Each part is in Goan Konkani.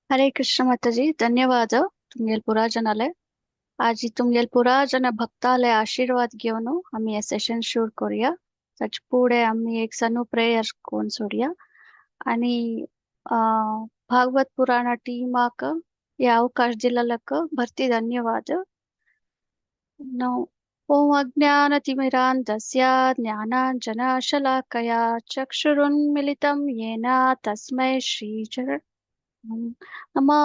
हरे कृष्ण माताजी, धन्यवाद तुमगेल पुरा जनाले. आजी तुमगेल पुरा जन भक्ताले आशीर्वाद घेवन आमी हे सेशन सुरू करूया. ताचे फुडें आमी एक सनू प्रेयर कोण सोडया आणि भागवत पुराण टीमाक हे अवकाश दिल्लक भरती धन्यवाद. ओम अज्ञानतिमिरान्धस्य ज्ञानाञ्जनशलाकया चक्षुरुन्मिलितं येन तस्मै श्री नमो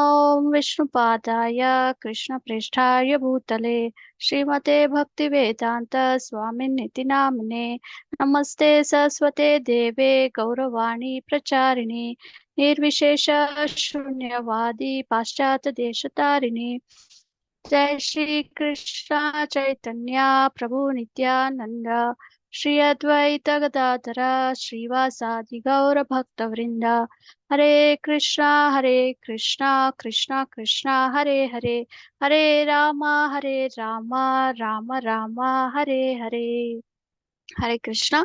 विष्णुपादाय कृष्णप्रेष्ठाय भूतले श्रीमते भक्तिवेदान्त स्वामिनिति नामिने. नमस्ते सरस्वते देवे गौरवाणी प्रचारिणे निर्विशेष शून्यवादी पाश्चात्य देशतारिणे. जय श्री कृष्ण चैतन्य प्रभु नित्यानंद श्री अद्वैत गदाधर श्रीवासादि गौर भक्तवृंद. हरे कृष्णा कृष्णा कृष्णा हरे हरे, हरे राम राम राम हरे हरे. हरे कृष्णा.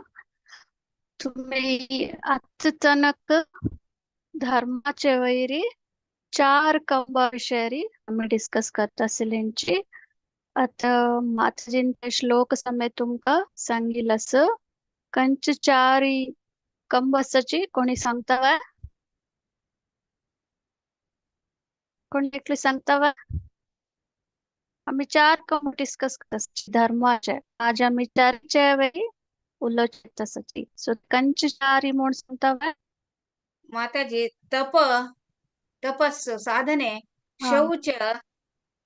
तुम्ही आत्ता तनक धर्माचे वैरी चार कंबा विषयी आम्ही डिस्कस करता आशिल्ल्यांची. आता माताजीन श्लोक समेत तुमका सांगिल अस कंच चारी कंब आसाची कोणी सांगता वा? कोणी एकली सांगता वा? आम्ही चार कंब डिस्कस करता धर्माचे. आज आम्ही चारचे वेळी उलोवचे आसाची. सो कंच चारी म्हूण सांगता वा? माताजी, तप, तपस्सु साधने, शौच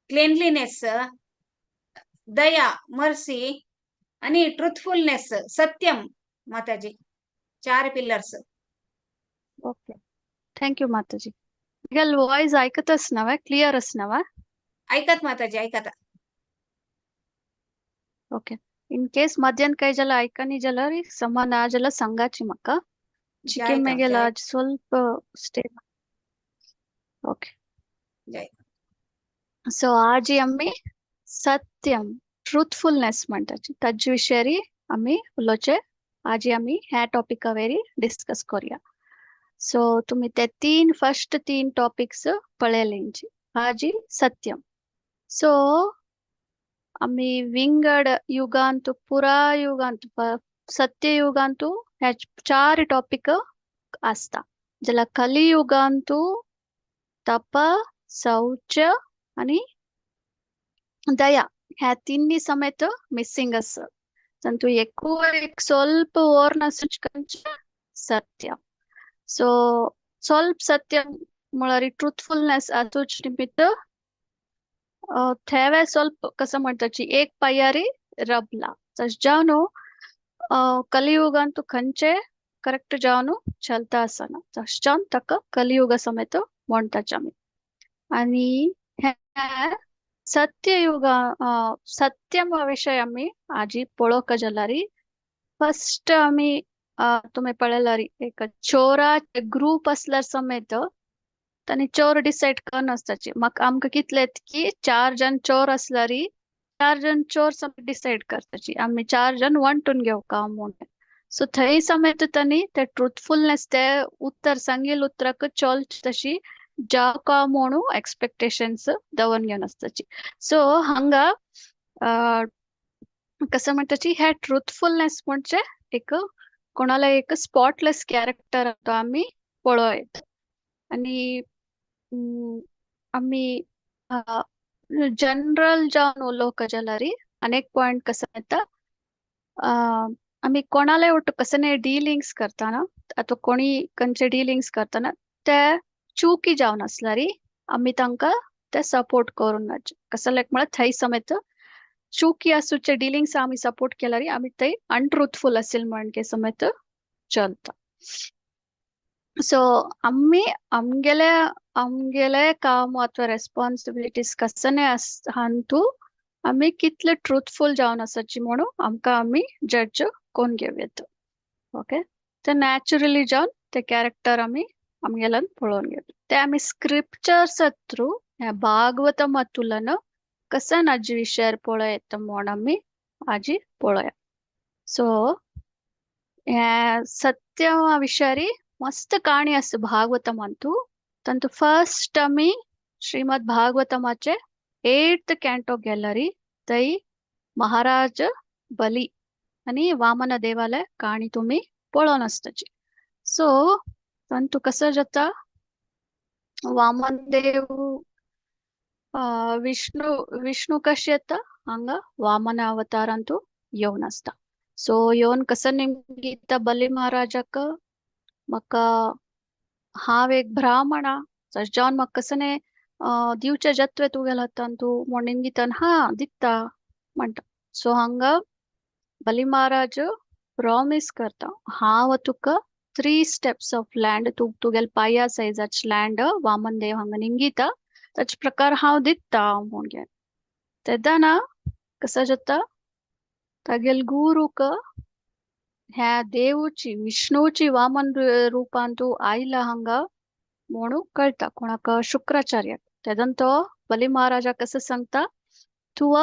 क्लीनलीनेस, दया मर्सी आणि ट्रुथफुलनेस सत्यम. माताजी, चार पिलर्स. ओके, thank you माताजी. तुगेल वॉयस ऐकतच नव्हे, क्लिअरच नव्हे? ऐकात माताजी, ऐकात. ओके, इन केस मध्यान काही जाला ऐकनी जाल्यार समान ना जाल्यार सांगाची म्हाका. चिके जायता मेगेल जाय आज ಸ್ವಲ್ಪ स्टे. ओके. जाय. सो आजी आमी सत्यम ट्रुथफुलनेस म्हणटाची ताजे विशयी आमी उलोवचे. आजी आमी ह्या टॉपिका वयरी डिस्कस करूया. सो तुम्ही ते तीन फर्स्ट तीन टॉपिक्स पळयलेंची. आजी सत्यम. सो आमी विंगड युगांत पुरा युगांत सत्ययुगांतु ह्या चार टॉपिक आसता. जाल्यार कलियुगांतु तप, शौच आणि दया ह्या तिन्ही समेत मिसिंग आसा. तांतू एकू एक ಸ್ವಲ್ಪ ओर कंच सत्य. सो ಸ್ವಲ್ಪ सत्य म्हळ्यार ट्रुथफुलनेस आसूच निमित्त थेवे ಸ್ವಲ್ಪ कसं म्हणताची एक पायारी रबला. तशें जावन कलियुगांतु खंयचे करेक्ट जावन चलता आसना. तशें जावन ताका कलियुगा समेत म्हणटाचे आमी. आणि हे सत्ययुगा सत्यम विषय आमी आजी पळोवंक जाल्यार फर्स्ट आमी तुमी पळयल्यार एक चोरा ग्रुप आसल्यार समेत तांणी चोर डिसायड करनासताची. म्हाका आमकां कितले की चार जण चोर आसल्यार चार जण चोर समेत डिसायड करताची आमी चार जण वांटून घेवका म्हूण. सो थंय समेत तांणी ते ट्रुथफुलनेस ते उत्तर सांगील उतराक चल तशी जावका म्हणून एक्सपेक्टेशन्स दवरून घेवन आसताची. सो हांगा कसं म्हणटाची ह्या ट्रुथफुलनेस म्हणजे एक कोणाला एक स्पॉटलेस कॅरेक्टर तो आमी पळोवं येता. आणि आमी जनरल जावन उलोवंक जाल्यार अनेक पॉयंट कसो येता, आमी कोणाला वट कसने डिलिंग्स करतना आतां कोणी खंयचे डिलिंग्स करतना ते चुकी जावन आसल्यार आमी तांकां ते सपोर्ट करूंक नाचे. कसो लायक म्हळ्यार थंय समेत चुकी आसूचे डिलिंग्स आमी सपोर्ट केल्यार आमी थंय अनट्रुथफुल आसल म्हणके समेत चलता. सो आमी आमगेले आमगेले काम अथवा रेस्पॉन्सिबिलिटीज कसने हांतू आमी कितले ट्रुथफुल जावन आसाची म्हणून आमकां आमी जज कोण घेवं येता. ओके, ते नॅचरली जावन ते कॅरेक्टर आमी आमगेल्यान पळोवन घेता. ते आमी स्क्रिप्चर्स थ्रू ह्या भागवतमातुलन कसन आजी विशयार पळोवं येता म्हूण आमी आजी पळोवया. सो ह्या सत्य विशयारी मस्त काणी आसा भागवतमांतू. तांतू फर्स्ट आमी श्रीमद भागवतमाचे एट्थ कॅन्टो गेलरी थंय महाराज बली आनी वामन देवाले काणी तुमी पळोवन आसताची. सो तांतू कसं जाता, वामन देव विष्णू विष्णू कशें येता हांगा वामन अवतारांतू येवन आसता. सो येवन कसं निमगिता बली महाराजाक, म्हाका हांव एक ब्राह्मणा तशें जावन म्हाका कसं दिवचे जत्वे तुगेल्या हातान तूं म्हूण निमगितान हा दिता म्हणटा. सो हांगा बली महाराज प्रॉमीस करता, हांव तुका 3 स्टेप्स ऑफ लँड तूं तुगेल्या पांया सायजाचे लँड वामन देव हांगा निमगिता ताचे प्रकार हांव दिता म्हूण. तेन्ना कसं जाता, तागेल गुरूक ह्या देवची विष्णूची वामन रूपान तूं आयला हांगा म्हणून कळटा कोणाक, शुक्राचार्याक. तेदन तो बली महाराजा कसं सांगता, तुव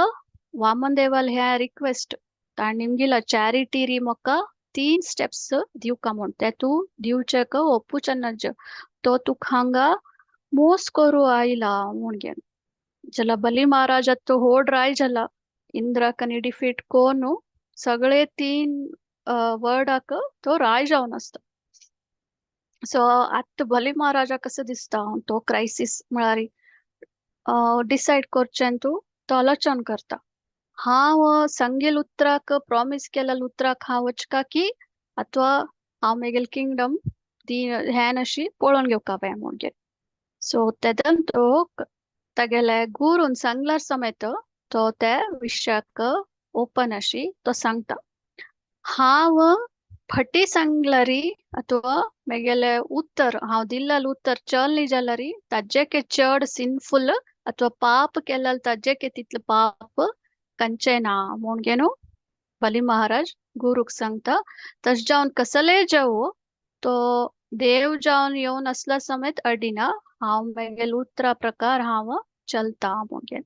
वामन देवाल ह्या रिक्वेस्ट ताणें निमगिला चॅरिटी री म्हाका 3 स्टेप्स दिवका म्हूण, ते तूं दिवचेक ओपूचे नज, तो तुका हांगा मोस करू आयला म्हूण. जाल्यार बली महाराजा तो होड राय जाला इंद्राक आनी डिफीट कोनु सगळे 3 वर्डाक तो राय जावन आसता. सो आतां बली महाराजा कसो दिसता तो क्रायसीस म्हळ्यार डिसायड करचें तूं तो आलोचन करता, हांव संगेल उतराक प्रॉमीस केलेल्या उतराक हांव वचका की अथवा हांव मेगेल किंगडम दी ह्यान अशी पळोवन घेवका जाय म्हूण. सो तेदन तो तागेले गुरून सांगल्यार समेत तो त्या विशयाक ओपन अशी तो सांगता, हांव फटी सांगल्यारी अथवा मेगेले उत्तर हांव दिल्लेलें उत्तर चल न्ही जाल्यारी ताजेके चड सिनफुल अथवा पाप केल्यार ताजेके तितलें पाप कंचे ना म्हूण न्हू बली महाराज गुरूक सांगता. तशें जावन कसलेय जावं तो देव जावन येवन आसल्या समेत अडिना, हांव मेगेल उतरा प्रकार हांव चलता म्हूण.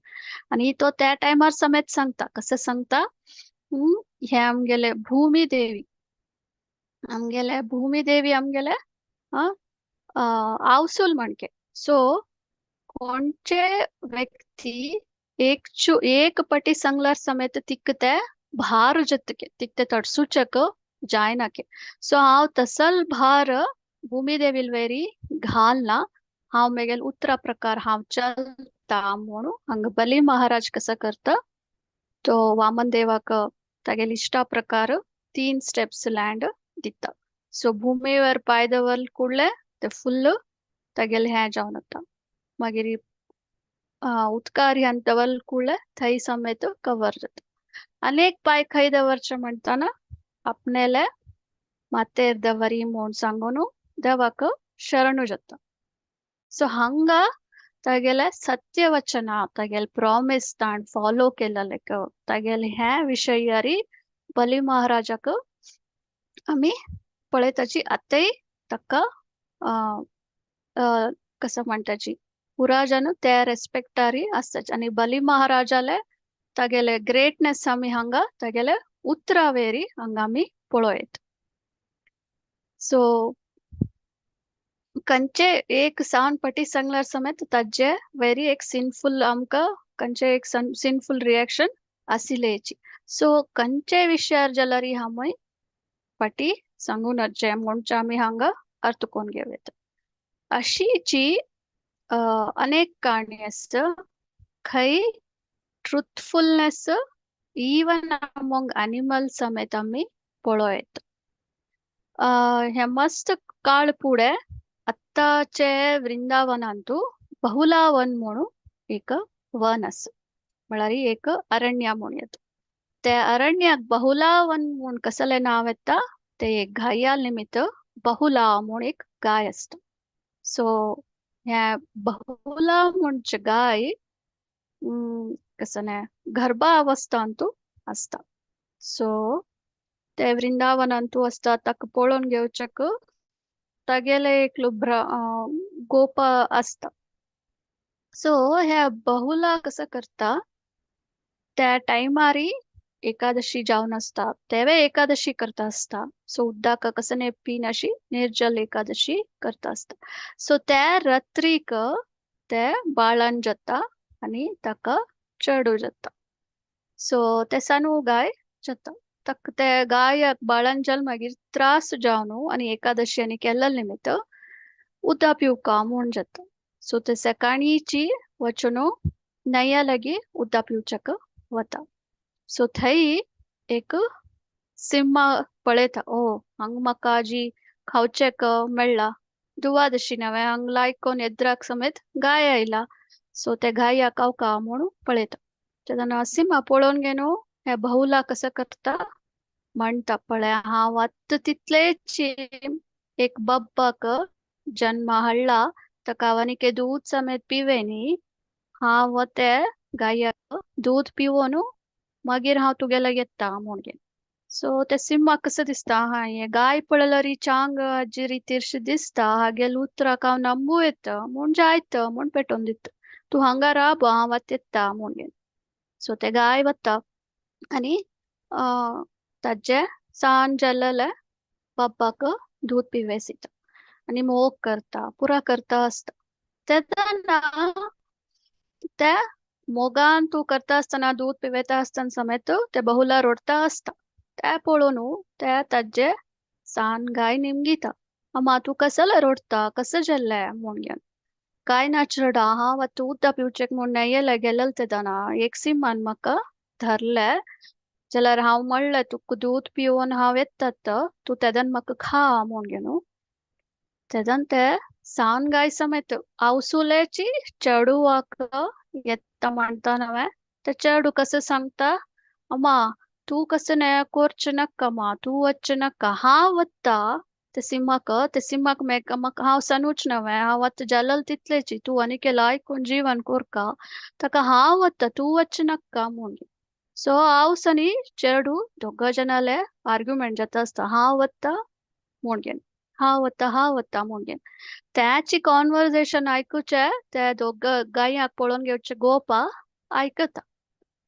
आनी तो त्या टायमार समेत सांगता, कसं सांगता, हे आमगेले भूमी देवी, आमगेले भूमी देवी आमगेले आवसूल म्हणके. सो कोणचे व्यक्ती एक एक पटी सांगल्यार समेत तिक ते भार जतके तिक ते तडसूचक जायनाके. सो हांव तसल भार भूमी देवील वेरी घालना, हांव मेगेल उतरा प्रकार हांव चलता म्हणून हांगा बली महाराज कसो करता, तो वामन देवाक तागेले इश्टा प्रकार 3 स्टेप्स लँड दिता. सो भूमिवर पांय दवर कुडले ते फुल्ल तागेले हें जावन वता, मागीर उदकार ह्यान दवर कुडले थंय समेत कवर जाता. अनेक पांय खंय दवरचे म्हणटाना आपणेले मातेर दवरी म्हूण सांगून देवाक शरणू जाता. सो हांगा तागेले सत्यवचना तागेले प्रॉमीस ताण फॉलो केलेले तागेले हे विशयारी बली महाराजाक आमी पळयताची आतांय ताका कसं म्हणटाची पुराजान त्या रेस्पेक्टारी आसताची. आनी बली महाराजाले तागेले ग्रेटनेस आमी हांगा तागेले उतरावेरी हांगा आमी पळोवयत. सो कंचे एक सावन पटी सांगल्यार समेत ताजे वेरी एक सिनफुल आमकां कंचे एक सिनफुल रिएक्शन आशिल्लेची. सो कंचे विशयार जाल्यार आमी पटी सांगू नजे म्हणचे आमी हांगा अर्थ कोण घेवं. अशीची अनेक काणी आसता खंय ट्रुथफुलनेस इवन अमोंग एनिमल समेत आमी पळोवं. हे मस्त काळ फुडें आत्ताचे वृंदावनांतू बहुलावन म्हणून एक वन आसा, म्हळ्यार एक अरण्य म्हणून येता. त्या अरण्याक बहुलावन म्हूण कसलें नांव येता, ते एक गाया निमित्त बहुला म्हूण एक गाय आसता. सो ह्या बहुला म्हणजे गाय कसं न्ही गर्भावस्थांतू आसता. सो ते वृंदावनांतू आसता, ताका पळोवन घेवच्याक तागेले एकलो गोप आसता. सो ह्या बहुला कसं करता त्या टायमारी एकादशी जावन आसता तेवे एकादशी करता आसता. सो उदक कसने पीन अशी निर्जल एकादशी करता आसता. सो त्या रात्रीक ते बाळान जाता आनी ताका चेडूं जाता. सो ते सानू गाय जाता. ताका ते गायाक बाळान जाल मागीर त्रास जावन आनी एकादशी आनी केल्ले निमित्त उदक पिवका म्हूण जाता. सो ते सकाळीची वचून न्हंया लागीं उदक पिवच्याक वता. सो थंय एक सिम्हा पळयता, ओ हांगा म्हाका जी खावचेक मेळ्ळा दुवादशी नवें हांगा लायक येद्राक समेत गाय आयला. सो ते गायाक खावका म्हूण पळयता. तेन्ना सिम्हा पळोवन घेवन हे बहुला कसो करता म्हणटा, पळय हांव आतां तितलेच एक बाब्बाक जन्म हाडला ताका हांव आनी दूद समेत पिवे न्ही, हांव ते गायाक दूद पिवोन मागीर हांव तुगेले येता म्हूण. सो ते सिम्हाक कसो दिसता, हा हे गाय पळयल्यार चांग हाजी रितीरशी दिसता, हागेले उतराक हांव नंबू येता म्हूण जायत म्हूण पेटोवन दिता, तूं हांगा राब हांव आतां येता म्हूण. सो ते गाय वता आनी ताजे सान जाल्ले बाब्बाक दूद पिवेसिता आनी मोग करता पुरा करता आसता. तेन्ना त्या मोगान तूं करता आसतना दूद पिवेता आसतना समेत ते बहुला रोडता आसता. ते पळोवन ते ताजे सान गाय निमगिता, अम्मा तूं कसले रोडता कसं जाल्लें म्हूण. काय ना चेडा हांव आतां उदक पिवचेक म्हूण न्हंयेले गेलेलें तेन्ना एक सिम्हान म्हाका धरलें जाल्यार हांव म्हणलें तुका दूद पिवन हांव येतात तूं तेदन म्हाका खा म्हूण घेवन. तेदन ते सान गाय समेत आवसुलेची चेडवाक येता म्हणटा नवें ते चेडूं कसं सांगता, अम्मा तूं कसं न्हय करचें नाका मा तूं वचचें नाका हांव वता ते सिम्हाक, ते सिम्हाक म्हाका हांव सनूच नवें हांव आतां जालें तितलेची तूं आनी लायक जीवन कोरका ताका हांव वता तूं वचचें नाका म्हूण. सो हांव आनी चेडूं दोग जाणाले आर्ग्युमेंट जाता आसता, हांव वता म्हूण घेवन हांव वता हांव वता म्हूण घेवन. त्याची कॉन्वर्जेशन आयकुचें ते दोग गायांक पळोवन घेवचे गोपा आयकता.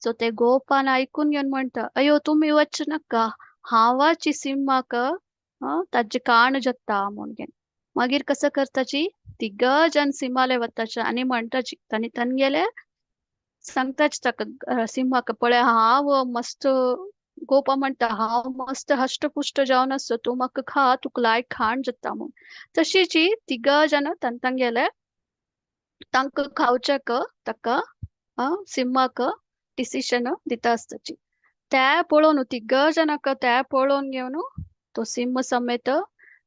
सो ते गोपान आयकून घेवन म्हणटा, अयो तुमी वच नाका हांवाची सिम्हाक ताजे काण जाता म्हूण घेवन. मागीर कसं करताची तिग जन सिम्हाले वताचे आनी म्हणटाची तांणी तांगेले सांगताच ताका सिम्हाक, पळय हांव मस्त गोपा म्हणटा हांव मस्त हश्टपुश्ट जावन आसतो तूं म्हाका खा तुका लायक खाण जाता म्हूण. तशीची तिग जाण तांगेले तांकां खावच्याक ताका सिम्हाक डिसिशन दिता आसताची. ते पळोवन तिग जाणांक ते पळोवन घेवन तो सिंह समेत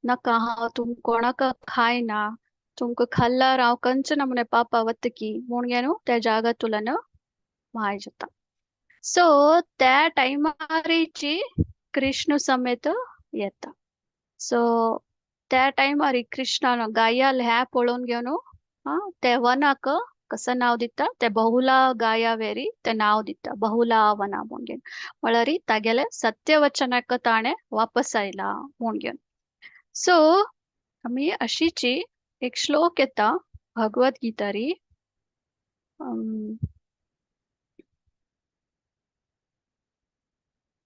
नाका हांव तुमकां कोणाक खायना तुमकां खाल्ल्यार हांव कंच नमुने पापा वतकी म्हूण घेवन त्या जागातुल्यान माय जाता. सो त्या टायमारीची कृष्ण समेत येता. सो त्या टायमारी कृष्णान गायाल ह्या पळोवन घेवन ते वनाक कसं नाव दिता ते बहुला गाया वेरी ते नाव दिता बहुला वना म्हूण घेवन, म्हळ्यार तागेले सत्यवचनाक ताणें वापस आयला म्हूण घेवन. सो आमी अशीची एक श्लोक येता भगवत गीतारी,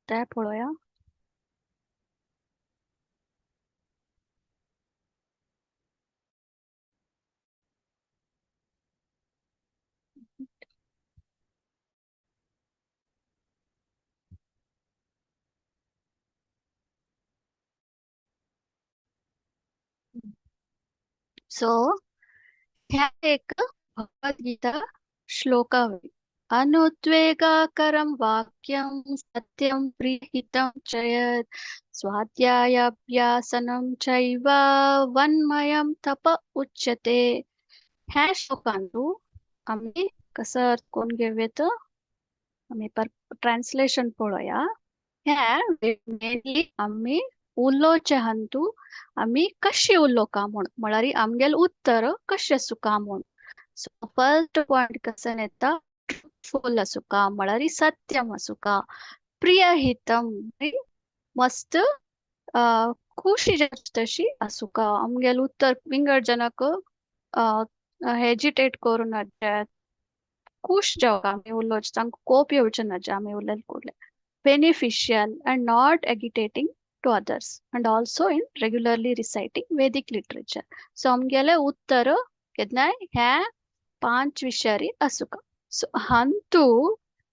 ते पळोवया. सो ह्या एक भगवद्गीता श्लोकावली, अनुद्वेगाकरं वाक्यं सत्यं प्रियहितं च यत् स्वाध्यायाभ्यासनं चैव वन्मयं तप उच्यते. ह्या श्लोकांतु आमी कसं अर्थ कोण घेवया आमी पर ट्रान्सलेशन पळोवया. ह्या मेनली आमी उलोवचें हंतू आमी कशें उलोवका म्हूण, म्हळ्यार आमगेलें उत्तर कशें आसूका म्हूण. सो फर्स्ट पॉयंट कसं येता ट्रुथफुल आसूका म्हळ्यार सत्यम आसूका, प्रियहितम मस्त खुशी तशी आसूका, आमगेलें उत्तर विंगड जनाक हेजिटेट करूं नाजे, खुश जावका आमी उलोवचें, तांकां कोप येवचें ना जे आमी उलयले कुडले. Beneficial and not agitating to others, and also in regularly reciting Vedic literature. So आमगेले उत्तर केन्नाय ह्या पांच विशयारी आसूका. सो हांतू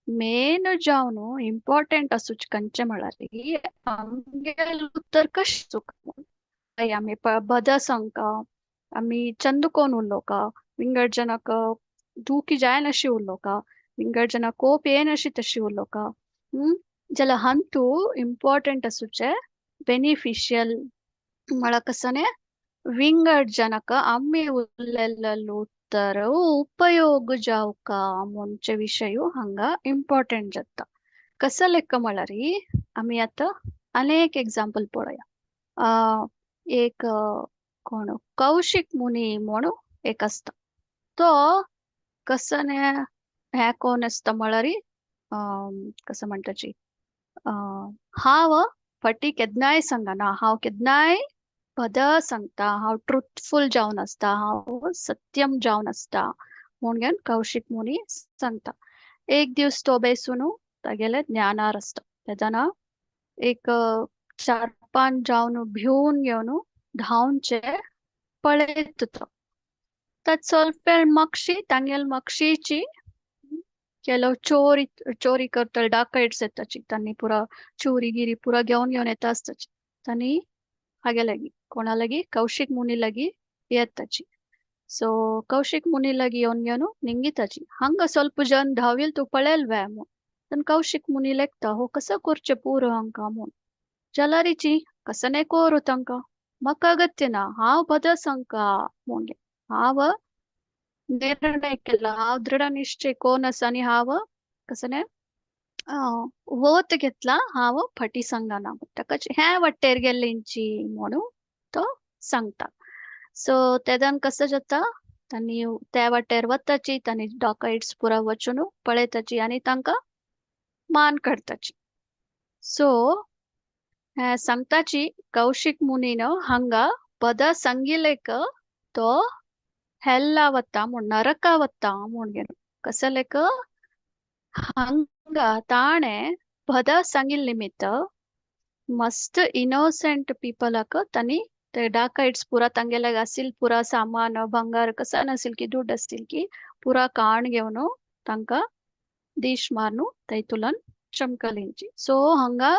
मेन जावन इम्पॉर्टंट आसूच खंयचें म्हळ्यार आमगेलें उत्तर कशें आसूंक. आमी बद सांगका, आमी चंदकोन उलोवका, विंगड जनाक दुखी जायनाशी उलोवका, विंगड जनाक कोप येनाशी तशी उलोवका. जाल्यार हांतू इम्पॉर्टंट आसूचें बेनिफिशियल म्हळ्यार कसने विंगड जनक आमी उलयल्लें उत्तर उपयोग जावका म्हणचे विशय हांगा इम्पॉर्टंट जाता. कसो लेख म्हळ्यार आमी आतां अनेक एग्जाम्पल पळोवया. एक कोण कौशिक मुनी म्हणून एक आसता. तो कसने हें कोण आसता म्हळ्यार कसं म्हणटाची हांव फटी केन्नाय सांगना, हांव केन्नाय पद सांगता, हांव ट्रुथफुल जावन आसता, हांव सत्यम जावन आसता म्हूण घेवन कौशिक मुनी सांगता. एक दिवस तो बेसून तागेले ज्ञानार आसता तेन्ना एक 4-5 जावन भिवन घेवन धांवचे पळयत तो. ताचो मक्षी तांगेल मक्षीची केलो चोरी चोरी करतले डाकायट्स येताची तांणी पुरा चोरी गिरी पुरा घेवन घेवन येता आसताची. तांणी हागे लागी कोणा लागी कौशिक मुनी लागी येताची. सो कौशिक मुनी लागी येवन घेवन निंगिताची हांगा ಸ್ವಲ್ಪ जन धांवील तूं पळयल वे म्हूण. तेन्ना कौशिक मुनी लेखता हो कसो करचें पुरो हांकां म्हूण. जाल्यारीची कसो न्हय करूं तांकां म्हाका अगत्य ना, हांव बद सांगका म्हूण. हांव निर्णय केला, हांव दृढ निश्चय कोण आसा आनी हांव कसो न्हय वत घेतला, हांव फटी सांगना ताका हें वाटेर गेल्लेंची म्हणून तो सांगता. सो तेदान कसो जाता तांणी त्या वाटेर वताची तांणी डॉकायट्स पुरा वचून पळयताची आनी तांकां मान काडटाची. सो हें सांगताची कौशिक मुनीन हांगा पद सांगिलेक तो हेल्ला वता म्हूण नरका वता म्हूण घेवन कसो लेक हांगा ताणें पद सांगिल्ले निमित्त मस्त इनोसंट पीपलाक तांणी ते डाकायट्स पुरा तांगेले आसिल पुरा सामान ಬಂಗಾರ कसा नासिल की दुड आसतील की पुरा काण घेवन तांकां दीश मारून थंयतुल्यान चमकलिंची. सो हांगा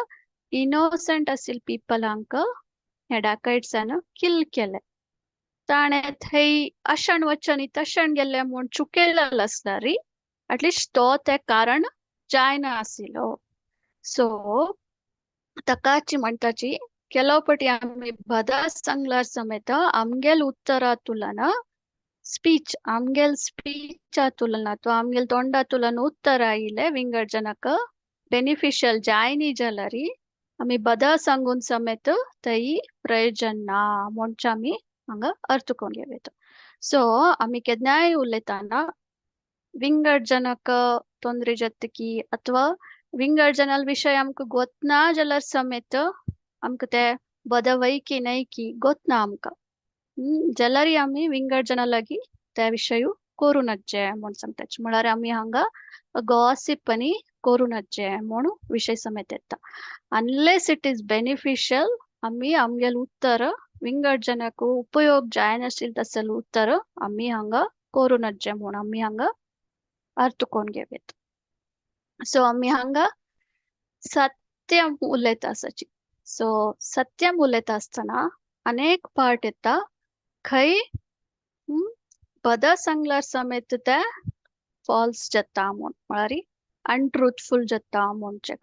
इनोसंट आसिल पीपलांक ह्या डाकायट्सान किल केले. ताणें थंय अशण वचन तशण गेल्ले म्हूण चुकयलेलो आसल्यार एटलिस्ट तो तें कारण जायना आशिल्लो. सो ताकाची म्हणटाची ಕೆಲವು ಪಟಿ आमी बद सांगल्यार समेत आमगेल उत्तरा तुलना स्पीच आमगेल स्पीचा तुलना अथवा आमगेल तोंडा तुलना उत्तर आयिल्ले विंगड जनक बेनिफिशियल जायनी जाल्यार आमी बद सांगून समेत थंय प्रयोजन ना म्हणचे आमी हांगा अर्थ करून घेवया. सो आमी केन्नाय उलयतना विंगड जनक ತೊಂದ್ರೆ जातकी अथवा विंगड जनाल विशय आमकां गोतना जाल्यार समेत आमकां ते बदवय की न्हय की गोतना आमकां जाल्यार आमी विंगड जना लागीं त्या विशय करूं नजे म्हूण सांगताची. म्हळ्यार आमी हांगा गॉसिप आनी करूं नजे म्हूण विशय समेत येता. अनलेस it is beneficial आमी आमगेल उत्तर विंगड जनाक उपयोग जायनाशिल्लें तसलें उत्तर आमी हांगा करूं नजे म्हूण आमी हांगा अर्थ करून घेवया. सो आमी हांगा सत्यम उलयता आसाची. सो सत्यम उलयता आसतना अनेक पार्ट येता खंय पद सांगल्यार समेत ते फॉल्स जाता म्हूण म्हळ्यार अनट्रुथफुल जाता म्हणचे.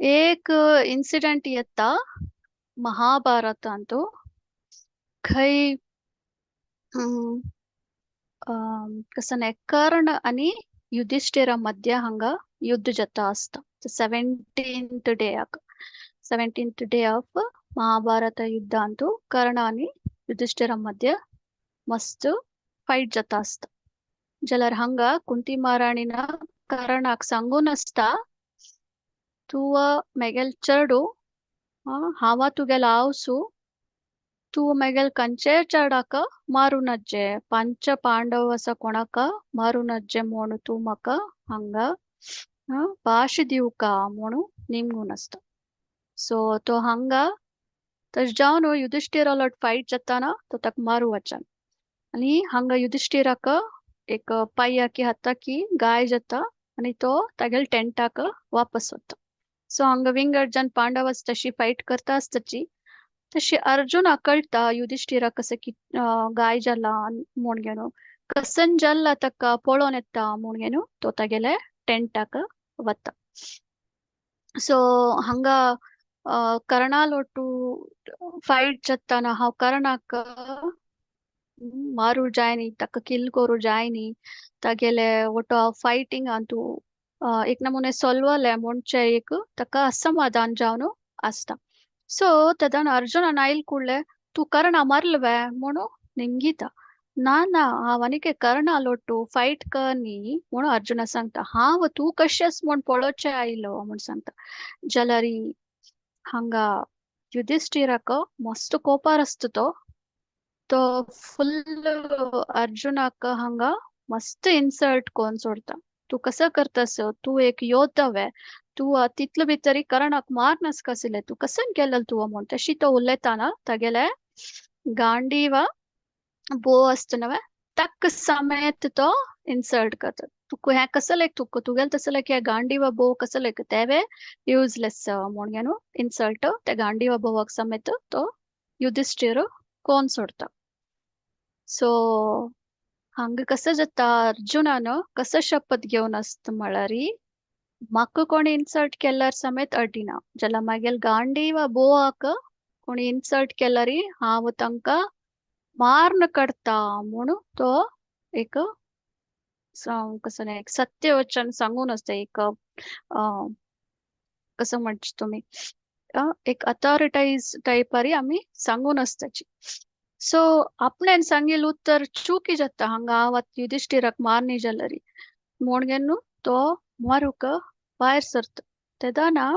एक इन्सिडंट येता महाभारतांतू खंय कसं न्हय कर्ण आनी युधिष्ठिरा मध्य हांगा युद्ध जाता आसता. 17th डेयाक 17th day of Mahabharata युद्धांतू Karna आनी युधिष्ठिरा मध्य मस्त फायट जाता आसता. जाल्यार हांगा कुंती महाराणीन कर्णाक सांगून आसता तूं मेगेल चेडू हांव तुगेलो आवसू, तूं मेगेल खंयचेय चेडाक मारूं नजे, पंच पांडव आसा कोणाक मारूं नजे म्हूण तूं म्हाका हांगा भाश दिवका म्हणून निमगून आसता. सो तो हांगा तशें जावन युधिष्ठिरालोट फायट जाताना तो ताका मारू वचन आनी हांगा युधिष्ठिराक एक पांयाकी हाताकी गाय जाता आनी तो तागेले टेंटाक वापस वता. सो हांगा विंगड जन पांडवास तशी फायट करता आसताची तशी अर्जुनाक कळटा युधिष्ठिराक कसं की गाय जाला म्हूण घेवन कसन जाला ताका पळोवन येता म्हूण घेवन तो तागेले टेंटाक वता. सो हांगा कर्णालोटू फायट जाताना हांव कर्णाक मारू जायनी ताका किल करूं जायनी तागेले वटो फायटिंगान तूं एक नमुने सोल्वले म्हणचे एक ताका असमाधान जावन आसता. सो तेदान अर्जुनान आयल कुडले तूं कर्णा मारलवे म्हणून निमगिता. ना ना हांव आनीक कर्णालोटू फायट करनी म्हणून अर्जुना सांगता. हांव तूं कशेंच म्हूण पळोवचें आयलो म्हूण सांगता. जाल्यार हांगा युधिष्ठिराक मस्त कोपार आसता तो तो फुल अर्जुनाक हांगा मस्त इन्सल्ट कोन सोडता. तूं कसो करतास, तूं एक योद्धा वे, तूं तितलो भितरी कर्णाक मार नासकाशिल्लें, तूं कसन केलें तूं म्हूण तशी तो उलयताना तागेले गांडीवा बो आसता न्हय ताका समेत तो इन्सल्ट करता. तुका हें कसो लायक तुका तुगेलें तसो लायक हे गांडीवा बो कसो लायक तेवे युजलेस म्हूण घेवन इन्सल्ट त्या गांडीवा बोवाक समेत तो युधिष्ठिर कोन सोडता. सो हांगा कसो जाता अर्जुनान कसो शपथ घेवन आसता म्हळ्यार म्हाका कोणी इन्सल्ट केल्यार समेत अडिना, जाल्यार मागीर गांडीवा बोवाक कोणी इन्सल्ट केल्यार हांव तांकां मार्न काडटा म्हणून तो एक कसं नाही एक सत्यवचन सांगून आसता. एक कसं म्हणचे तुमी एक अथॉरिटायज टायपारी आमी सांगून आसताची. सो आपणेन सांगिल्लें उत्तर चुकी जाता हांगा हांव आतां युधिष्ठिराक मारनी जाल्यार म्हूण घेवन तो मारूंक भायर सरता. तेदना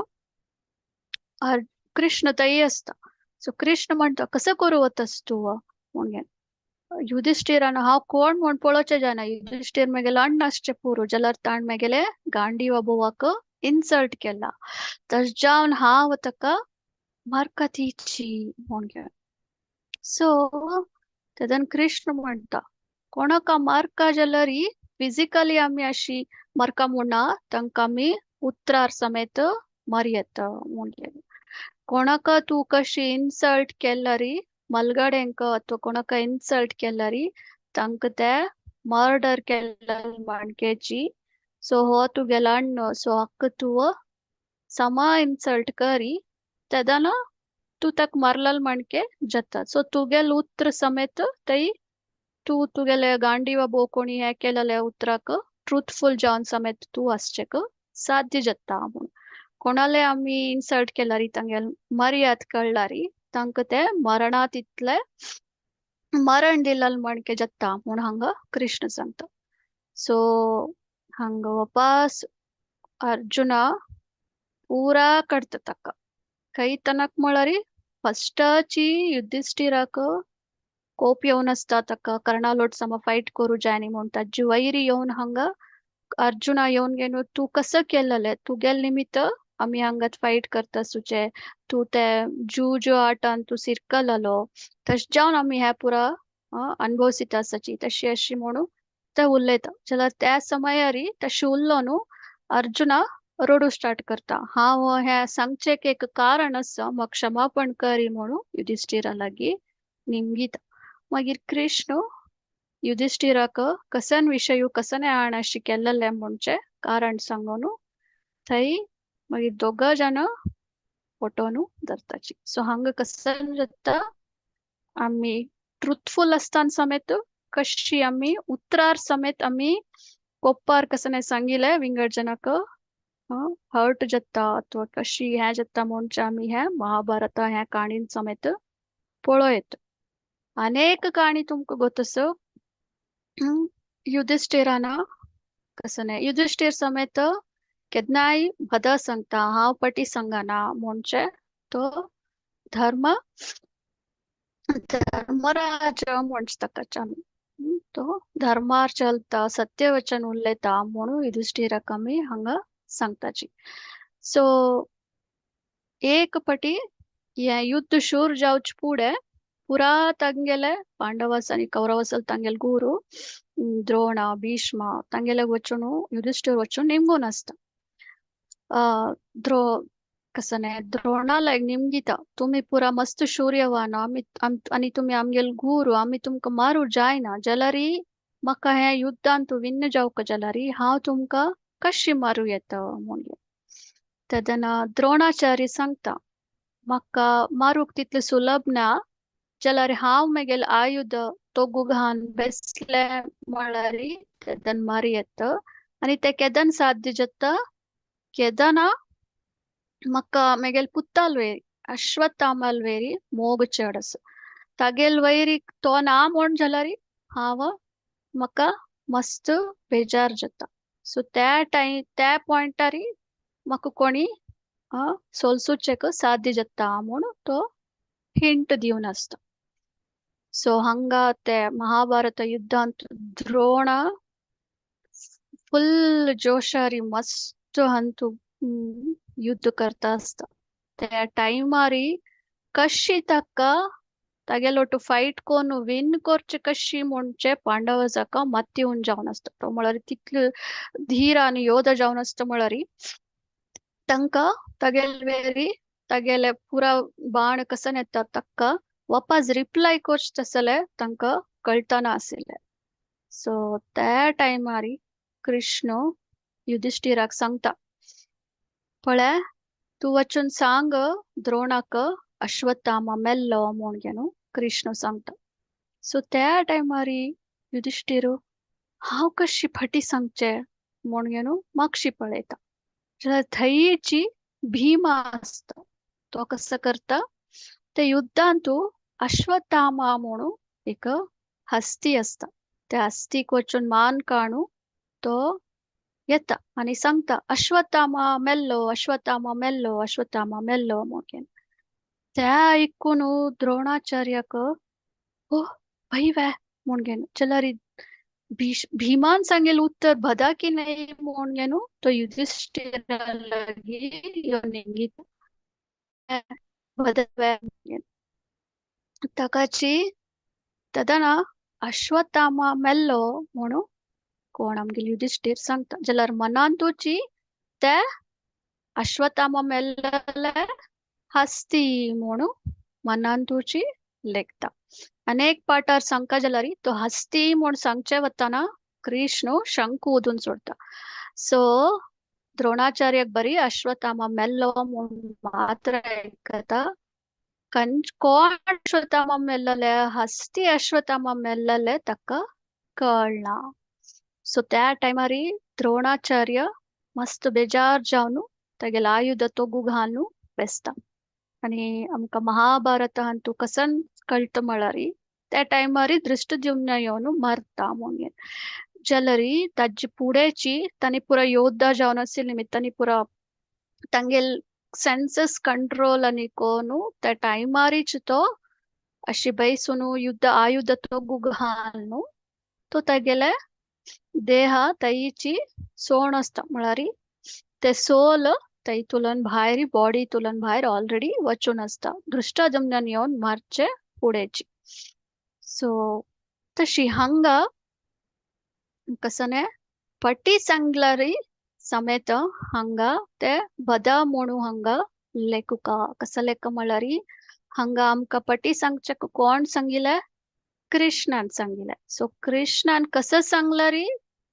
कृष्ण थंय आसता. सो कृष्ण म्हणटा कसो करूं वतास तूं म्हूण घेवन युधिष्ठिरान हांव कोण म्हूण पळोवचें जायना, युधिष्ठिर म्हगेलो अण्ण आसचें पुरो जाल्यार ताणें म्हगेले गांडीवा बोवाक इन्सल्ट केला तशें जावन हांव ताका मारका दिची म्हूण घेवन. सो तेदन कृष्ण म्हणटा कोणाका मारका जाल्यार फिजिकली आमी अशी मारका म्हणना, तांकां आमी उतरार समेत मारयेता म्हूण घेवन. कोणाका तूं कशी इन्सल्ट केल्यार मलगड्यांक अथवा कोणाका इन्सल्ट केल्यार तांकां ते मर्डर केल्ले माणकेची. सो हो तुगेलो अण्ण, सो हाका तूं समा इन्सल्ट करी तेदना तूं ताका मारलेलो माणके जाता. सो तुगेलें उतर समेत थंय तूं तुगेले गांडीवा बो कोणी हें केलेल्या उतराक ट्रुथफूल जावन समेत तूं आसचेक साध्य जाता म्हूण. कोणाले आमी इन्सल्ट केल्यार तांगेले मर्याद कळ्ळ्यार तांकां ते मरणा तितले मरण दिलेलें माणके जाता म्हूण हांगा कृष्ण सांगता. सो हांगा वापस अर्जुना पुरा काडटा ताका खंय तनक म्हळ्यार फस्टाची युधिष्ठिराक कोप येवन आसता ताका कर्णालोट सम फायट करूं जायनी म्हूण ताजी वैरी येवन हांगा अर्जुना येवन घेवन तूं कसो केलेलें तुगेले निमित्त आमी हांगात फायट करता सुचे, तूं ते जू ज्यो आटान तूं सिरकललो तशें जावन आमी हें पुरा अनुभवसिता आसाची तशी अशी म्हणून ते उलयता. जाल्यार त्या समयार तशें उरलो न्हू अर्जुना रडू स्टार्ट करता. हांव हें सांगचें एक कारण आसा म्हाका क्षमापण करी म्हणून युधिष्ठिरा लागीं निमगिता. मागीर कृष्ण युधिष्ठिराक कसन विशय कसन आण अशी केल्लें म्हणचें कारण सांगून थंय मागीर दोगां जाणां फटोवन धरताची. सो हांगा कसन जाता आमी ट्रुथफूल आसतना समेत कशी आमी उतरार समेत आमी कोपार कसने सांगिलें विंगड जनाक हर्ट जाता अथवा कशी हें जाता म्हणचे आमी हें महाभारता ह्या काणीन समेत पळयत. अनेक काणी तुमकां गोत आसा. युधिष्ठिरान कसने युधिष्ठिर समेत केन्नाय भदा सांगता हांव पटी सांगना म्हणचे तो धर्म धर्मराज म्हणचे ताका आमी तो धर्मार चलता सत्यवचन उलयता म्हणून युधिष्ठिराक आमी हांगा सांगताची. सो एक पटी हें युद्ध शूर जावचे फुडें पुरा तांगेले पांडवास आनी कौरवास तांगेले गुरू द्रोण भीष्म तांगेले वचून युधिष्ठिर वचून निमगून आसता. द्रो कसने द्रोणाला निमगिता तुमी पुरा मस्त शौर्यवान आमी आनी तुमी आमगेले गुरू आमी तुमकां मारू जायना जाल्यार म्हाका हें युद्धांत विन्न जावंक जाल्यार हांव तुमकां कशी मारू येता म्हणून. तेन्ना द्रोणाचार्य सांगता म्हाका मारूंक तितलें सुलभ ना जाल्यार हांव म्हगेलें आयुध तोगू घालून बेसले म्हळ्यार तेन्ना मारी येता आनी तें केदन साध्य जाता केदना म्हाका म्हगेले पुताल वयर अश्वत्थामाल वयर मोग चड आसा तागेल वयर तो ना म्हूण जाल्यार हांव म्हाका मस्त बेजार जाता. सो त्या टायम त्या पॉयंटार म्हाका कोणी सोलसुचेक साध्य जाता म्हूण तो हिंट दिवन आसता. सो हांगा ते महाभारत युद्धांत द्रोण फुल जोशारी मस्त हंतु युद्ध करता आसता. त्या टायमारी कशी ताका तागेलो टू फायट कोन्न विन करचे कशी म्हणचे पांडव जाका मत्ती जावन आसता. तो म्हळ्यार तितलो धीर आनी योधा जावन आसता म्हळ्यार तांकां तागेले वेरी तागेले पुरा बाण कसन येता ताका वापस रिप्लाय करचे तसले तांकां कळटना आशिल्लें. सो त्या टायमार कृष्ण युधिष्ठिराक सांगता पळय तूं वचून सांग द्रोणाक अश्वत्थामा मेल्लो म्हूण न्हू कृष्ण सांगता. सो त्या टायमार युधिष्ठिर हांव कशी फटी सांगचे म्हूण न्हू मागशी पळयता जाल्यार थंयची भीमा आसता. तो कसो करता ते युद्धांत अश्वत्थामा म्हणून एक हस्ती आसता त्या हस्तीक वचून मान काणू तो येता आनी सांगता अश्वत्थामा मेल्लो अश्वत्थामा मेल्लो अश्वत्थामा मेल्लो म्हणून. त्या आयकून द्रोणाचार्याक ओ भय वे म्हूण जाल्यार भीमान सांगेल उत्तर बदा की नाही म्हूण न्हू तो युधिष्ठिरा लागीं येवन निमगिता ताकाची तेन्ना अश्वत्थामा मेल्लो म्हणून कोण आमगेले युधिष्ठिर सांगता जाल्यार मनांतूची ते अश्वत्थामा मेल्ले हस्ती म्हणून मनांतूची लेखता. अनेक पाठार सांगता जाल्यार तो हस्ती म्हूण सांगचे वतना कृष्ण शंख उदून सोडता. सो द्रोणाचार्याक बरी अश्वत्थामा मेल्लो म्हूण मात्र आयकता कंच कोण अश्वत्थामा मेल्लले हस्ती अश्वत्थामा मेल्लले ताका कळना. सो त्या टायमार द्रोणाचार्य मस्त बेजार जावन तागेले आयुध तोगू घालून बेसता. आनी आमकां महाभारत हातूंत कसन कळटा म्हळ्यार त्या टायमार दृष्टद्युम्न येवन मरता म्हणून. जाल्यार ताजे फुडेंची तांणी पुरा योद्धा जावन आशिल्ले निमित्तांनी पुरा तांगेल सेन्सस कंट्रोल आनी कोनू त्या टायमारीच तो अशी बैसून युद्ध आयुध तोगू घालून तो तागेले देहा तईची सोण आसता म्हळ्यार ते सोल तै तुलन भायर बॉडी तुलन भायर ऑलरेडी वचून आसता दृष्टद्युम्नान येवन मारचे फुडेंची. सो तशी हांगा कसने पटी सांगल्यार समेत हांगा ते बदा म्हणू हांगा लेखुका कसो लेख म्हळ्यार हांगा आमकां पटी सांगचे कोण सांगिल्लें कृष्णान सांगिल्लें. सो कृष्णान कसो सांगल्यार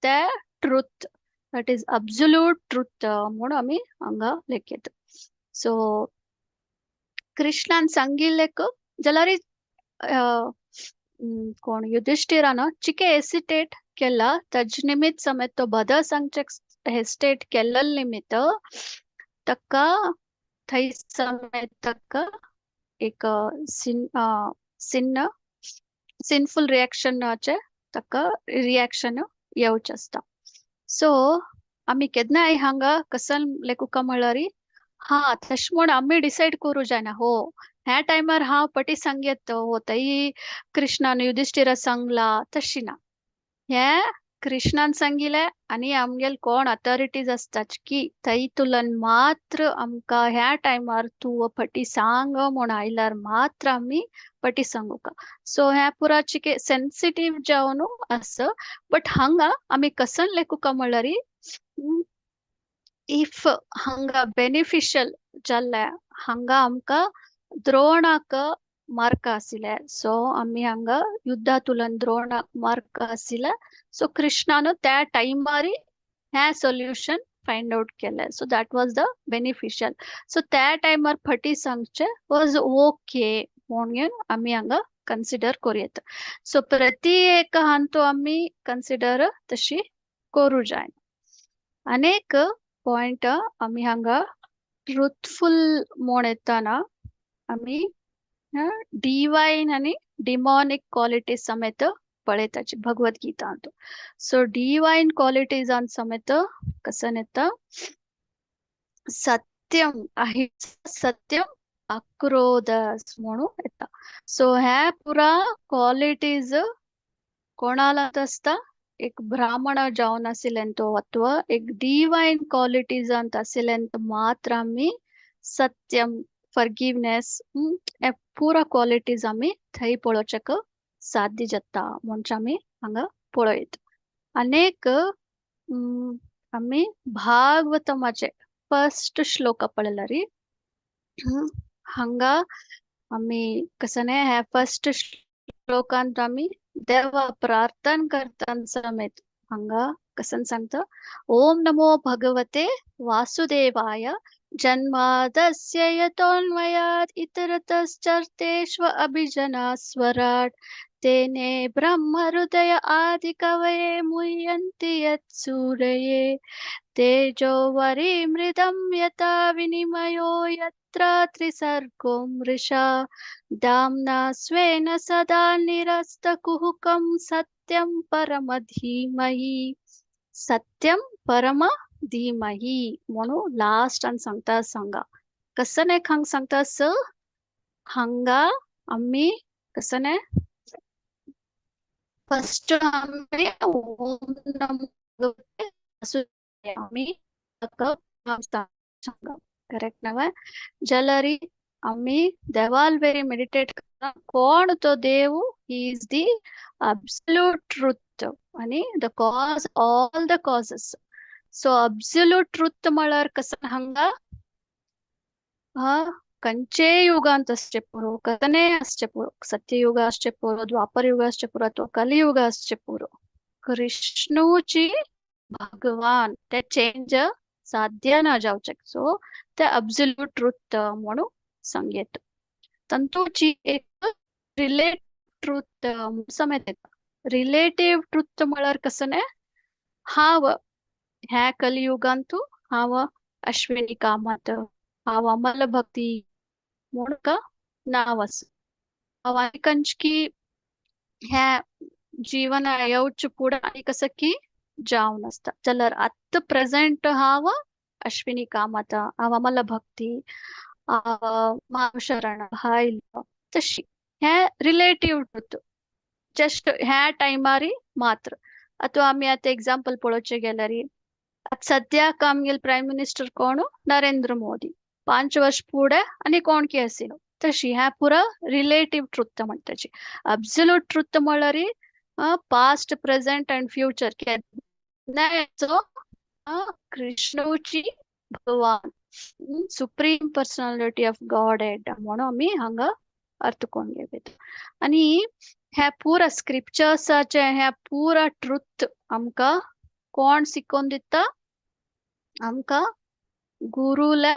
ते truth that is absolute truth म्हणून आमी हांगा लेखयता. सो कृष्णान सांगिल्लें जाल्यार कोण युधिष्ठिरान चिके हेसिटेट केला ताजे निमित्त समेत तो बद सांगचे हेसिटेट केल्ले निमित्त ताका थंय समेत ताका एक सिनफुल रिएक्शनाचे ताका रिएक्शन येवचें आसता. सो आमी केन्नाय हांगा कसन लेखुका म्हळ्यार हा तशें म्हूण आमी डिसायड करूं जायना हो ह्या टायमार हांव पटी सांगयत हो तई कृष्णान युधिष्ठिरा सांगला तशी ना. हें कृष्णान सांगिलें आनी आमगेल कोण अथॉरिटीज आसतात की थंयतुलन मात्र आमकां ह्या टायमार तूं फटी सांग म्हूण आयल्यार मात्र आमी फटी सांगूका. सो ह्या पुरा चिके सेन्सिटीव जावन आस. बट हांगा आमी कसन लेखुका म्हणल्यार if हांगा बेनिफिशियल जाल्ले हांगा आमकां द्रोणाक मार्क आशिल्ले. सो आमी हांगा युद्धातुलन द्रोणाक मार्क आशिल्ले. सो कृष्णान त्या टायमार हें सोल्युशन फायंड आउट केलें. So that was the beneficial. So त्या टायमार फटी सांगचें वॉज ओके म्हणून आमी हांगा कन्सिडर करूं येता. सो प्रति एक हांतू आमी कन्सिडर तशी करूं जायना. अनेक पॉयंट आमी हांगा ट्रुथफुल म्हूण येताना आमी डिवायन आनी डिमॉनिक क्वालिटीज समेत पळयताची भगवद गीतांत. सो डिवायन क्वालिटीजान समेत कसन येता सत्यम अहिंसा सत्यम अक्रोध म्हणून येता. सो ह्या पुरा क्वालिटीज कोणाला आसता एक ब्राह्मण जावन आशिल्ल्यान तो अथवा एक डिवायन क्वालिटीजांत आशिल्ल्यान मात्र आमी सत्यम फॉरगिवनेस हे पुरा क्वालिटीज आमी थंय पळोवच्याक साध्य जाता म्हणजे आमी हांगा पळयत. अनेक आमी भागवतमाचे फर्स्ट श्लोक पळयल्यार हांगा आमी कसं न्ही ह्या फर्स्ट श्लोकांत आमी देवा प्रार्थना करता समेत हांगा कसन सांगता ओम नमो भगवते वासुदेवाय जन्मादस्य यतोऽन्वयात् इतरतश्चर्तेष्व अभिजनास्वराट् तेने ब्रह्महृदय आदिकवये मुह्यन्ति यत्सूरये तेजो वरिमृदं यथा विनिमयो यत्र त्रिसर्गो मृषा दाम्ना स्वेन सदा निरस्तकुहकं सत्यं परम धीमहि सत्यं परम धीमहि म्हणून लास्टान सांगता सांगा कसं नाही हांग सांगता स हांगा आमी कसं नाही फर्स्ट आमी ओम नमो भगवते वासुदेवाय आमी सांगा करेक्ट नव्हे जलरी आमी देवाल वेरी मेडिटेट करता कोण तो देव he is the absolute truth आणि the cause all the causes. So absolute truth म्हळ्यार कसं हांगा कंचे युगांत असचे पुरो कथने असचे पुरो सत्ययुग असचे पुरो द्वापर युग असचे पुरो अथवा कलियुग असचे पुरो कृष्णूची भगवान ते चेंज साध्य ना जावचें. सो ते अब्सोल्यूट ट्रुथ म्हणून सांगयेत. तंतूची एक रिलेटिव्ह ट्रुथ समेत येता. रिलेटिव्ह ट्रुथ म्हळ्यार कसं न्ही हांव ह्या कलियुगांतू हांव अश्विनी कामत हांव अमल भक्ती म्हूण का नांव आसा. हांव आनी कंचकी ह्या जीवन येवचे फुडें आनी कसं की जावन आसता जाल्यार आतां प्रेजेंट हांव अश्विनी कामत हांव अमल भक्ती शरण भायल तशी हें रिलेटिव्ह ट्रुथ जस्ट ह्या टायमार मात्र. अथवा आमी आतां एग्जाम्पल पळोवचें गेल्यार आतां सद्याक आमगेले प्रायम मिनिस्टर कोण नरेंद्र मोदी 5 वर्ष फुडें आनी कोण की आशिल्लो तशी ह्या पुरा रिलेटिव्ह ट्रुथ म्हणटाची. अब्सोल्यूट ट्रुथ म्हणल्यार पास्ट प्रेझेंट अँड फ्युचर केन्नाचो कृष्णूची भगवान supreme personality of God head म्हणून आमी हांगा अर्थ करून घेवया. आनी ह्या पुरा स्क्रिप्चर्साचे ह्या पुरा ट्रुथ आमकां कोण शिकोवन दिता आमकां गुरुले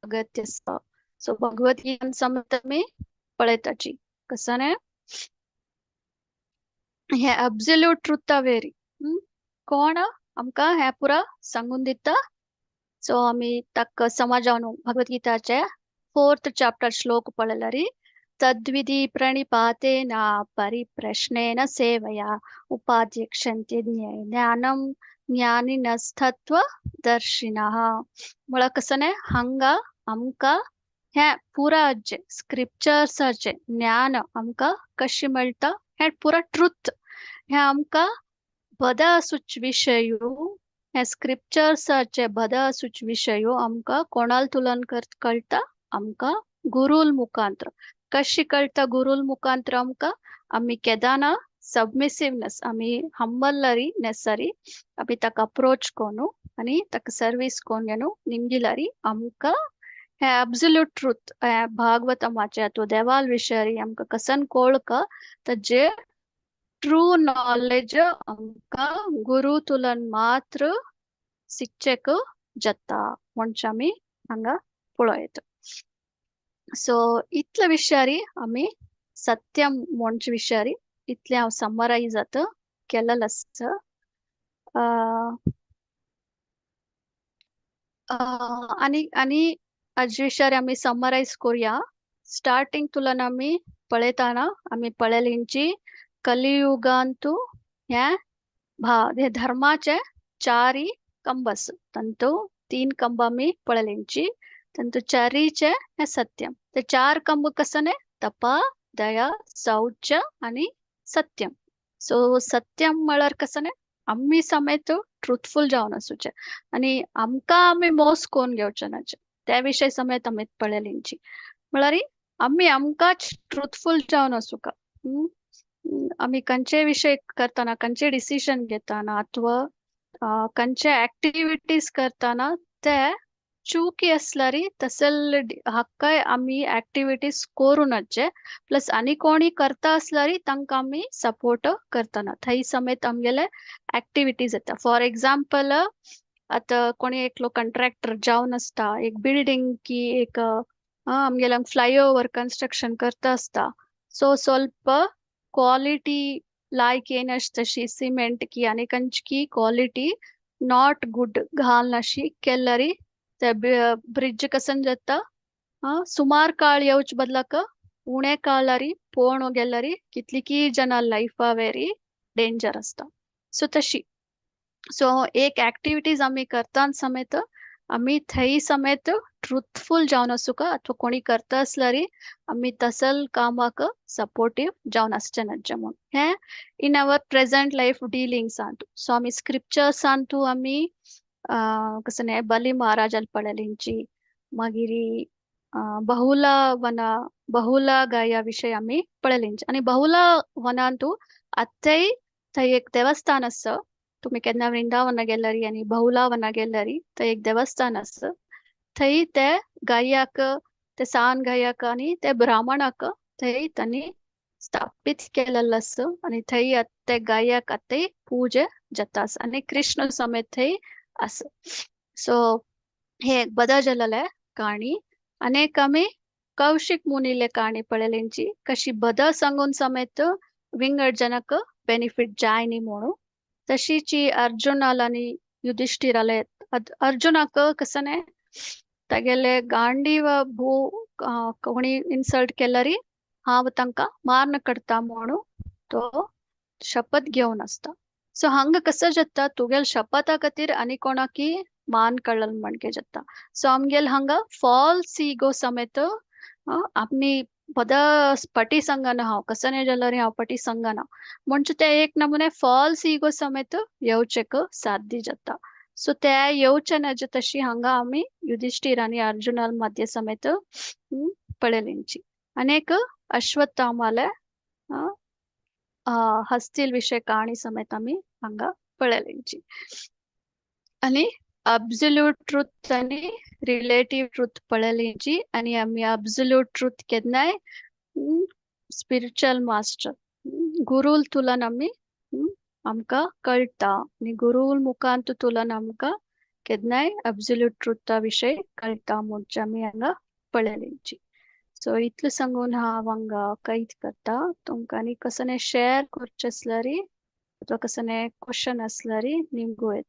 अगत्य आसा. सो भगवद गीता समेत आमी पळयताची कसं न्ही हे अब्सोल्यूट ट्रुथ वेरी कोण आमकां हें पुरा सांगून दिता. सो आमी ताका समाजावन भगवद्गीताचे 4th chapter श्लोक पळयल्यार तद्विधि प्रणिपातेन परिप्रश्नेन सेवया उपाध्यक्षन्ति ज्ञानम ज्ञानिनस्तत्व दर्शिनः. म्हळ्यार कसं न्ही हांगा आमकां हें पुरा जें स्क्रिप्चर्साचें ज्ञान आमकां कशें मेळटा हें पुरा ट्रुथ हें आमकां बदा आसूच विशयो हे स्क्रिप्चर्साचे बदा आसूच विशयो आमकां कोणाल तुलन कळटा आमकां गुरूल मुखांत्र. कशी कळटा गुरूल मुखांत्र आमकां? आमी केदाना सबमिसिवनेस, आमी हंबलरी नेसरी आमी ताका अप्रोच कोनु आनी ताका सर्वीस कोन घेनु निमगिलारी आमकां हे अब्सोल्यूट ट्रूथ भागवतमाचे अथवा देवाल विशयारी आमकां कसन कोळका ताजे ट्रू नॉलेज आमकां गुरू तुलन मात्र शिक्षक जाता म्हणचे आमी हांगा पळयता. सो इतले विशयारी आमी सत्यम म्हणचे विशयारी इतलें हांव समरायज आतां केलेलें आसा. आनी आनी हाजे विशयार आमी समरायज करुया. स्टार्टींग तुलन आमी पळयतना आमी पळयलींची कलियुगांतू हे हे धर्माचे चारी कंब आसा, तांतू 3 कंब आमी पळयलींची, तांतू चारीचे हे सत्यम. ते 4 कंब कसने? तपा, दया, शौच आनी सत्यम. सो सत्यम म्हळ्यार कसने? आमी समेत ट्रुथफुल जावन आसूचे आनी आमकां आमी मोस कोन्न घेवचे नाचे, त्या विशय समेत आमी पळयलींची. म्हळ्यार आमी आमकांच ट्रुथफुल जावन आसूका. आमी खंयचे विशय करतना, खंयचे डिसिजन घेतना अथवा खंयचे ऍक्टिविटीज करतना ते चुकी आसल्यार तसल हक्काय आमी ऍक्टिविटीज करूं नचे, प्लस आनी कोणी करता आसल्यार तांकां आमी सपोर्ट करतना थंय समेत आमगेले ऍक्टिविटीज येता. फॉर एग्जाम्पल आतां कोणी एकलो कंट्रॅक्टर जावन आसता, एक बिल्डींग की एक आमगेले फ्लायओवर कन्स्ट्रक्शन करता आसता, सो स्वल्प क्वालिटी लायक येनासता तशी सिमेंट की आनी खंयची क्वालिटी not good घालनाशी केल्यार ते ब्रिज कसन जाता, सुमार काळ येवचे बदलाक उणे काळारी पोवण गेल्यार कितलीकी जनां लायफा व्हेरी डेंजर आसता. सो तशी सो एक ऍक्टिविटीज आमी करता समेत आमी थंय समेत ट्रुथफुल जावन आसूका अथवा कोणी करता आसल्यार आमी तसल कामाक सपोर्टीव जावन आसचे नज्जे म्हूण हे इन our present life डिलिंग्सांतू. सो आमी स्क्रिप्चर्सांतू आमी कसने बली महाराजाल पळयलींची, मागीर बहुला वना, बहुला गाया विशय आमी पळयलींची. आनी बहुला वनांतू आतांय थंय एक देवस्थान आसा, तुमी केन्ना वृंदावना गेल्यार आनी बहुला वना गेल्यार थंय एक देवस्थान आसा, थंय ते गायाक, ते सान गायाक आनी ते ब्राह्मणाक थंय तांणी स्थापीत केलेलें आसा आनी थंय ते गायाक आतांय पूजा जाता आसा आनी कृष्ण समेत थंय आसा. सो हे बदल जालेले काणी. अनेक आमी कौशिक मुनीले काणी पळयलींची, कशी बदल सांगून समेत विंगड जनक बेनिफिट जाय न्ही म्हणून. तशीची अर्जुनाल आनी युधिष्ठिराले, अर्जुनाक कसने तागेले गांडीव भू कोणी इन्सल्ट केल्यार हांव तांकां माਰਨ काडटा म्हणून तो शपथ घेवन आसता. सो हांगा कसो जाता तुगेल शपथा खातीर आनी कोणाकी मान कळल म्हणके जाता. सो आमगेल हांगा फॉल्स इगो समेत आमी बदा पटी संगना हांव कसने जाल्यार हांव पटी संगना म्हणजे ते एक नमुने फॉल्स इगो समेत येवचेक साध्य जाता. सो ते येवचे नज तशी हांगा आमी युधिष्ठिर आनी अर्जुना मध्य समेत पळयलींची. अनेक अश्वत्थामाले हस्तील विशय काणी समेत आमी हांगा पळयलींची. आनी अब्सोल्यूट ट्रूथ आनी रिलेटीव ट्रूथ पळयलींची. आनी आमी अब्सोल्यूट ट्रूथ केन्नाय स्पिरिच्युअल मास्टर गुरूल तुलन आमी आमकां कळटा आनी गुरूल मुखांत तुलन आमकां केन्नाय अब्सोल्यूट ट्रुथा विशय कळटा म्हणचे आमी हांगा पळयलींची. सो इतलें सांगून हांव हांगा कैद करता. तुमकां आनी कसने शेअर करचें आसल्यार अथवा कसने क्वेश्चन आसल्यार निमगो येता.